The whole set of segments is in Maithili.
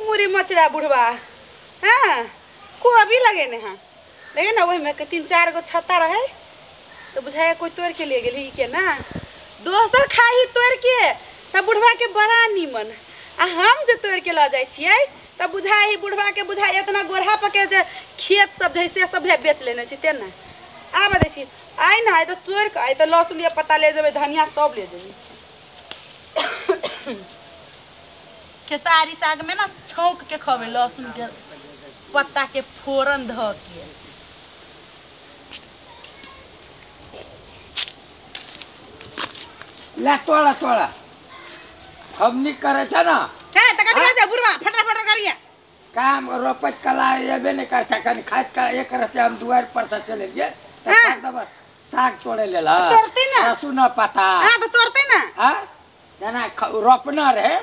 मुरी मचरा बुढ़वा। हाँ कोबी लगेने हैं लेकिन ना वही में के 3-4 गो छत्ता रहे तो बुझाया कोई तोड़ के ले गेली के ना दोसर खाही तोड़ के तब बुढ़वा के बड़ा नीमन आ हम जे तोड़ के ल जाय छियै तब बुझाई बुढ़वा के बुझाई इतना गोरहा पके जे खेत सब जैसे सब बेच लेने छी ते ना आ बदै छी आइ ना आइ तो तोड़ के आइ तो लहसुन या पत्ता ले जेबै धनिया सब ले जेबै। खेसारी साग में ना छौंक के खबै लहसुन के पत्ता के फोरन ध के। ला तोड़ा तोड़ा हमनी करे छ ना है त कथि करे बुढ़वा फटर फटर करिए काम रोपत कला एबे नहीं कर कन खात का एक रहते हम दुआर पर से चले लिए त साग तोड़े लेला तोड़ते ना लहसुन पत्ता। हां तो तोड़ते ना। हां जना रोपना रहे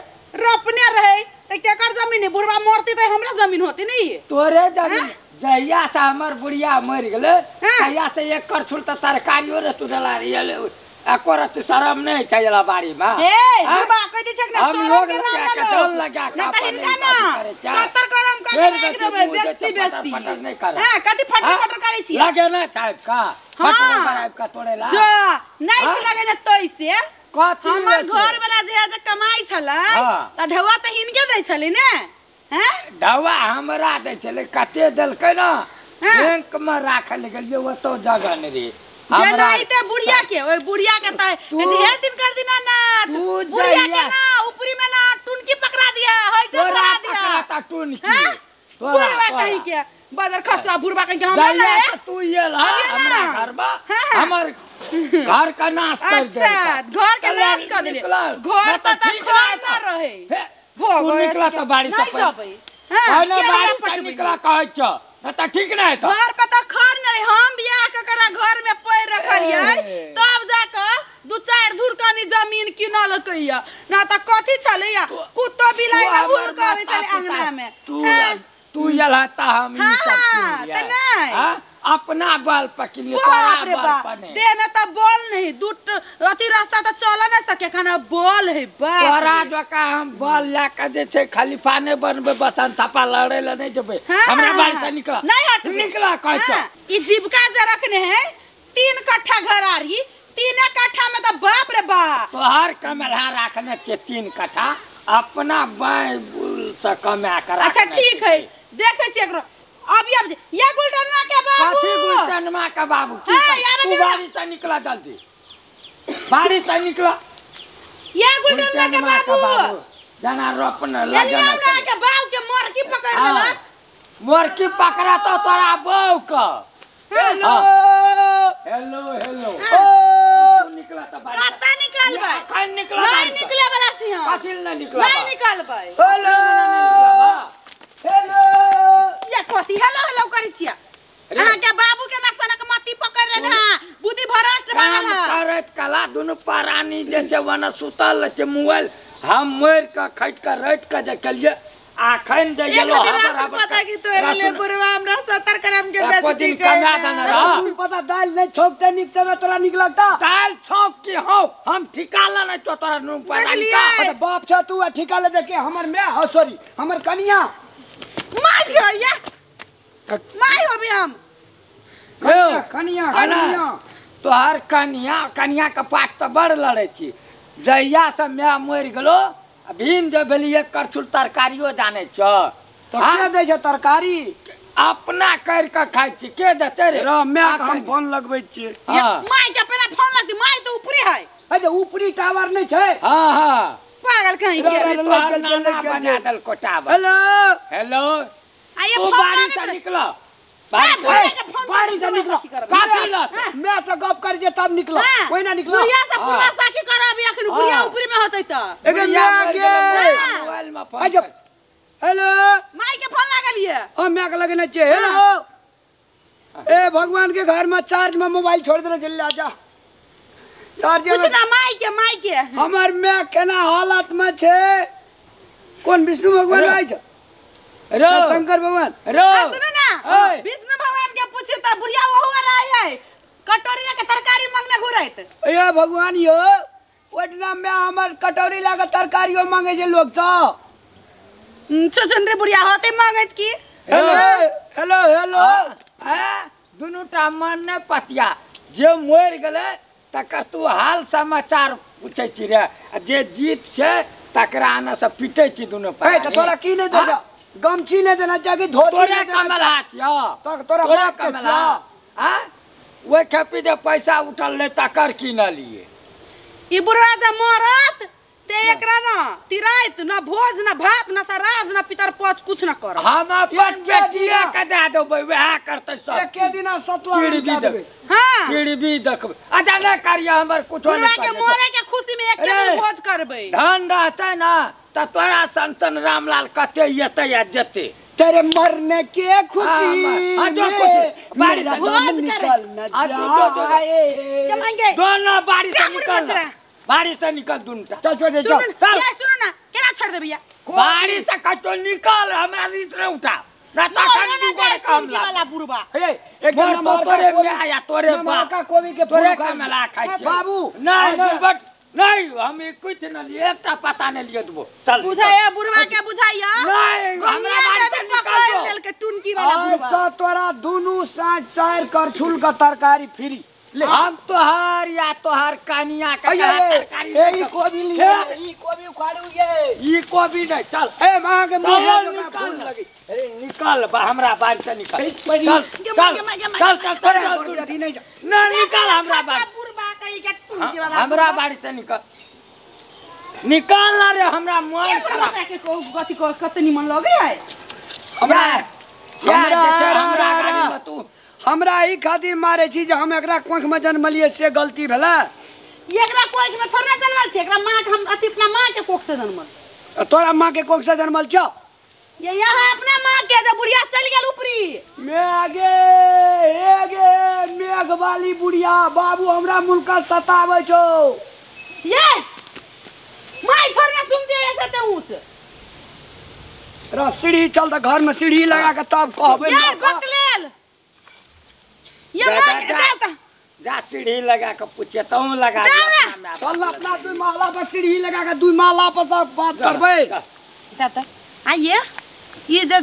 रोपने रहे त केकर जमीन है बुढ़वा मरती त हमरा जमीन होती नहीं तोरे जमीन जहिया से हमर बुढ़िया मर गेले तहिया से एक करछुल त तरकारियो रे तू डला रियल अकोरत शरम नहीं चाहिए बाड़ी में। ए बुढ़वा कह दे छै ना हम लोग लगा के जल लगा के ना त हिनका ना 70 ग्राम का राख देबै बेस्ती बेस्ती फटर नहीं कर। हां कथि फटर फटर करै छी लगे ना साहब का फटर बनाब का तोड़ेला जो नहीं छी लगे ना तोइसे कथि हमर घर वाला जे जे कमाई छलै त ढौआ त हिनके दै छलै ने। हैं ढौआ हमरा दै छलै कते देलकै ना बैंक में राखल गेलियै ओतो जगह नहीं रे जेनाइते बुढ़िया के ओइ बुढ़िया के त जे दिन कर दिना ना बुढ़िया के ना ऊपरी में ना टुनकी पकड़ा दिया होय जे पकड़ा दिया पकड़ा टुनकी तोरा बुढ़वा कहीं के बाजार खसरा बुढ़वा कहीं के हमरा ना तू ये ला हमरा घर बा हमर घर का नाश कर दे। अच्छा घर के नाश कर देले घर पर त घर ना रहे तू निकला त बाड़ी से नहीं जबै। हां ना बाड़ी से निकला कहै छ न त ठीक नहीं त घर पर त खर नहीं हम बियाह के करा घर में पैर रखलियै तब जाके 2-4 धूर कनी जमीन किनलकैया ना त कथि छलैया कुत्तो बिलाई ना हुर के आबै छलै अंगना में। तू यला त हम ई सब त नहीं हां अपना बल पकड़िए तोरा बल पर नहीं देह में त बल नहीं दूट अथि रास्ता त चल ना सके खाना बल है बाप तोरा जका हम बल ला के जे छै खलीफा नहीं बनबे बसंत थापा लड़े ले नहीं जेबे हमरा बाड़ी से निकला नहीं हट निकला कहै छ। ई जीविका जे रखने है 3 कट्ठा घर आरी 3 कट्ठा में त बाप रे बाप तोहर कमला रखने छे 3 कट्ठा अपना बाई बुल से कमा कर। अच्छा ठीक है देखे छी एकरो अभी अब या गुलटनमा के बाबू कथि गुलटनमा के बाबू की तू बाड़ी से निकला जल्दी बाड़ी से निकला या गुलटनमा के बाबू जना रोपन लगना के बाबू के मोरकी पकड़ लेलक मोरकी पकड़ा तो तोरा बहू के। हेलो हेलो हेलो तू निकला त बाड़ी कत्ता निकलबै कौन निकला नहीं निकले वाला छी हम कथि न निकला नहीं निकलबै। हेलो हेलो या कथि हेलो हेलो करै छियै अहाँ के बाबू के नसनक मती पकड़ लेने हां बुद्धि भ्रष्ट भऽ गेल है करैत कला दुनु प्राणी जे छै वना सुतल छै मोबाइल हम मर के खट के रट के जे केलिए आखन जे गेलो हबर हबर पता की तोरे ले बुढ़वा हमरा 70 ग्राम के बेचती के कमा देना रह तू पता दाल नहीं छौंकते निक से तोरा निक लगता दाल छौंक के हो हम ठिका ला नहीं तो तोरा नु पता का बाप छ तू ठिका ले देके हमर मैं हो सॉरी हमर कनिया माय छ या my होबे हम कनिया कनिया तोहर कनिया कनिया के पाक त बड़ लड़ै छी जहिया से my मरि गेलो भीम जे भेली एक करछुल तरकारियो जानै छ त के दै छ तरकारी अपना कर के खाइ छी के देते रे र my के हम फोन लगबै छियै। My के पहले फोन लगती my त ऊपरी है अरे ऊपरी टावर नहीं छै। हां हां पागल कहीं के तोहर नाना बना देल कोटावर। हेलो हेलो आइए तू बाड़ी से निकला बाड़ी से निकला काथी ला मैं से गप कर जे तब निकला कोई ना निकला बुढ़िया से पूरा साखी करब अखन बुढ़िया ऊपरी में होतै त एगे मैं के मोबाइल में फोन। हेलो my के फोन लागलिए। हां मैं के लगने छे। हेलो ए भगवान के घर में चार्ज में मोबाइल छोड़ देने जल्दी आ जा। चार्ज कुछ ना माई के माई के हमर मैं केना हालत में छे। कौन विष्णु भगवान आई छे रो शंकर भगवान रो सुनो ना विष्णु भगवान के पूछे त बुढ़िया ओहु आय है कटोरी के तरकारी मांगने घुरैत। ए भगवान यो ओटना में हमर कटोरी लागे तरकारियो मांगे जे लोग सब। चुचुन रे बुढ़िया होते मांगत की। हेलो हेलो हेलो दुनू टा मन ने पतिया जे मरि गेलै तकर तू हाल समाचार पूछै छी रे, आ जे जीत छै तकरा आना से पीटै छी दुनू पर। ए त तोरा की नहीं देना, गमछी नहीं देना चाहिए, धोती तोरे कमला छियो, तोरा बाप के कमला। हां ओइ खेपी जे पैसा उठल ले तकर की न लिए। ई बुढ़वा जे मरत ते एकरा ना तिराइत ना भोज ना भात ना श्राद्ध ना पितर पच कुछ ना करब। हम अपन बेटिए के दे देबै, वएह करतै सब। एके दिना सतला टीवी देबै। हां टीवी देखबै। अच्छा नहीं करिया हमर कुछो नहीं के मरे के खुशी में एके दिन भोज करबै। धन रहतै ना त तोरा सन सन रामलाल कते एतै आ जेतै। तेरे मरने के खुशी में मेरा दम निकल न जाए। दोनों बाड़ी से निकल, बाड़ी से निकल दुनटा। चल चल चल चल सुनो ना, केना छोड़ दे भैया बाड़ी से कतो निकल, हमरा रिस रे उठा ना तखन दू गोड़े काम ला वाला बुढ़वा। हे एक नंबर तोरे में आया तोरे बाप का कोबी के तोरे कमला खाइ छै बाबू। नहीं नहीं बट नहीं हम कुछ न लिए, एकटा पता नहीं लिए देबो। चल बुझाया बुढ़वा के बुझाया नहीं हमरा बाड़ी से निकल दो लेल के टुनकी वाला बुढ़वा। ऐसा तोरा दोनों साँझ चार करछुल का तरकारी फ्री। हम तोहार या तोहार कनिया के तरकारी ए ई कोबी लिए, ई कोबी उखाड़ू ये ई कोबी नहीं। चल ए मां के मुंह में फूल लगी। अरे निकल बा हमरा बाड़ी से निकल। चल चल चल चल चल नहीं जा ना निकल हमरा बाड़ी बुढ़वा कहि के टुनकी वाला हमरा बाड़ी से निकल, निकल ना रे हमरा मन खराब के को गति को कत निमन लगे है हमरा हमरा गाड़ी में तू हमरा ई खातिर मारे छी जे हम एकरा कोख में जन्मलिए से गलती भेला। एकरा कोख में थोड़ा जन्मल छै, एकरा मां के हम अथि अपना मां के कोख से जन्मल। तोरा मां के कोख से जन्मल छौ? ये यहाँ अपना मां के जे बुढ़िया चल गेल ऊपरी। मैं आगे आगे मेघ वाली बुढ़िया बाबू हमरा मुल्का सताबै छौ। ये my थोड़ा सुनते ऐसे ते ऊंच रा सीढ़ी चल त घर में सीढ़ी लगा के तब कहबै। ये बकलेल ये मां के जाओ जा सीढ़ी लगा के पूछिए तू लगा दे। चल अपना दू माला पर सीढ़ी लगा के दू माला पर सब बात करबै। जा त आइए ये जे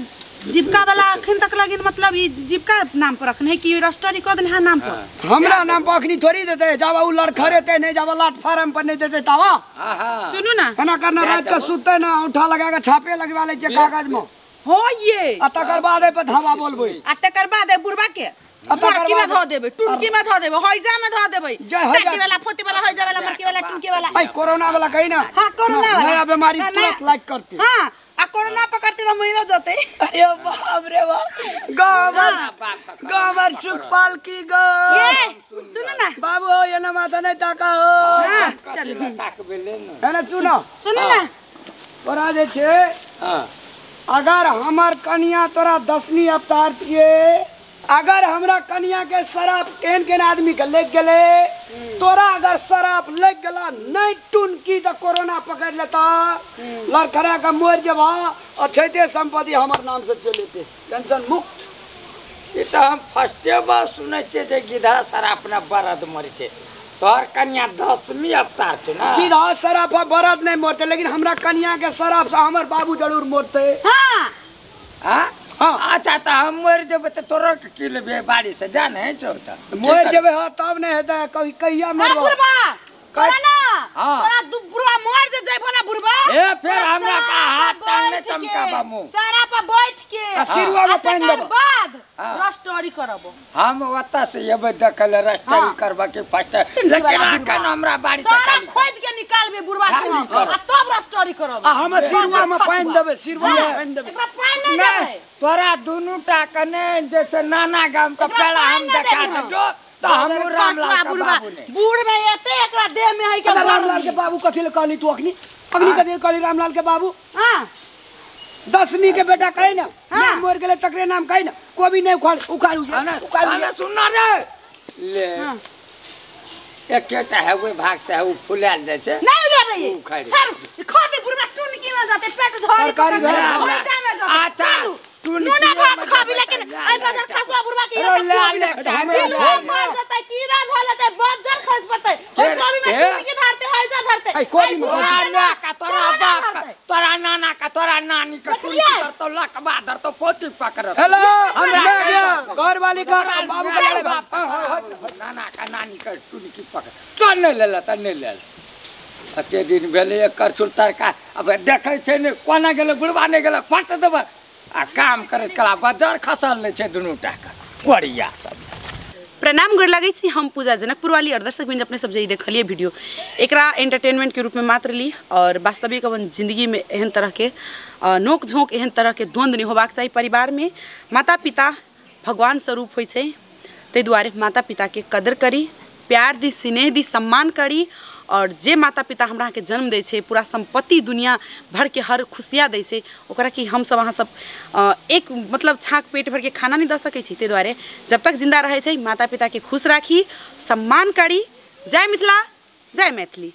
जीविका वाला अखन तक लगिन मतलब ई जीविका नाम पर रखने कि रजिस्ट्री क देन हां नाम पर। हमरा नाम पर अखनी थोड़ी देते, जावा उ लड़खड़ेते नहीं, जावा लाट फार्म पर नहीं देते तावा। हां हां सुनू ना एना करना रात के सुतते ना उठा लगा के छापे लगवा ले छै कागज में हो ये आ तकर बाद ए पर धावा बोलबै आ तकर बाद ए बुढ़वा के मरकी में धो देबै, टुनकी में धो देबै, हैजा में धो देबै, टाटी वाला फोती वाला हैजा वाला मरकी वाला टुनकी वाला। ए कोरोना वाला कही ना। हां कोरोना वाला नया बीमारी तुरंत लाइक करती। हां आ कोरोना पकड़ती तो महीना जते। अरे बाप रे बाप, गोबर गोबर सुखपाल की गो। ये सुनो ना बाबू ये ना माथा नहीं ताका हो। हां चल ताकबे ले ना है ना। सुनो सुनो ना तोरा जे छे। हां अगर हमर कनिया तोरा दसनी अवतार छिए, अगर हमरा कनिया के शराब केन केन आदमी के लग गेले, तोरा अगर शराब लग गेला नहीं टुनकी त कोरोना पकड़ लेता, लड़खड़ा के मर जबा अछैते संपत्ति हमर नाम से चलेते, टेंशन मुक्त। ई त हम फर्स्टे बार सुनै छियै जे गिधा शराब ना बरद मरै छै। तोहर कनिया दसवीं अवतार छै ना। गिधा शराब बरद नहीं मरते, लेकिन हमरा कनिया के शराब से हमर बाबू जरूर मरते। हां हां हाँ अच्छा त हम मर जेबै त तोरा के की लेबै बाड़ी से जा नहीं छौ त मर जेबै। हां तब नहीं हेतै कहि कहिया मरबो बुढ़बा तोरा ना तोरा दू बुढ़बा मर जे जइबो ना बुढ़बा ए फिर हमरा का हाथ टांग ने चमकाबा मुंह सारा पर बैठ के आ सिरवा में पानि देबो बाद रजिस्ट्री करबो। हम ओतऽ से एबै देखल रजिस्ट्री करबा के फर्स्ट, लेकिन अखन हमरा बाड़ी से सारा खोद के निकालबे बुढ़बा के हम आ तब रजिस्ट्री करब। आ हम सिरवा में पानि देबै, सिरवा में पानि देबै, एकरा पानि नहीं देबै। तोरा दुनू टा कने जैसे नाना गाम के पेड़ा हम देखा देबो त हमू रामलाल के बाबू ने बूढ़ में एते एकरा देह में है के रामलाल के बाबू कथि ले कहली तू अखनी अखनी कथि ले कहली रामलाल के बाबू? हां दसमी के बेटा कहि ना नाम मर गेले तकरे नाम कहि ना कोबी नहीं उखाड़ उखाड़ उखाड़ सुनना रे ले एकेटा है ओहि भाग से उ फुलायल जाइ छै नहीं लेबै सर खा दे बुढ़बा टुनकी में जाते पेट धर तरकारी भेल। अच्छा नूना भात खाबी लेकिन आई बाजार खसवा बुढ़बा के मर जतै कीड़ा धऽ लेतै बज्जर खस पड़तै ओइ कोबी में टुनकी धरते हैजा धरते कोबी में तोरा ना का तोरा बाप तोरा नाना नाना का तोरा नानी का टुनकी धरतो लकबा धरतो पोती पकड़तो। हेलो हमरा घर वाली का बाबू का लड़े बाप नाना का नानी का टुनकी पकड़ तो नहीं लेला त नहीं लेल। अते दिन भेलै एक करछुल तरका अब देखै छै ने कोना गेलै बुढ़बा नहि गेलै पट देबै आ काम करैत कला बजार खसल नहि छै दुनू टाका कोरिया सब। प्रणाम गोर लगै छी, हम पूजा जनकपुर वाली और दर्शक बिन अपने सब जे देखलिए वीडियो एकरा एंटरटेनमेंट के रूप में मात्र ली और वास्तविक अपन जिंदगी में एहन तरह के नोक झोंक एहन तरह के द्वंद्व नहीं होबाक चाही। परिवार में माता पिता भगवान स्वरूप होइ छै, ताहि दुआरे माता पिता के कदर करी, प्यार दी, स्नेह दी, सम्मान करी और जे माता पिता हमरा के जन्म दै छै, पूरा संपत्ति दुनिया भर के हर खुशियाँ दै छै, ओकरा कि हम सब अहाँ सब एक मतलब छाँक पेट भर के खाना नहीं दऽ सकै छी। ताहि दुआरे जब तक जिंदा रहै छै माता पिता के खुश राखी, सम्मान करी। जय मिथिला, जय मैथिली।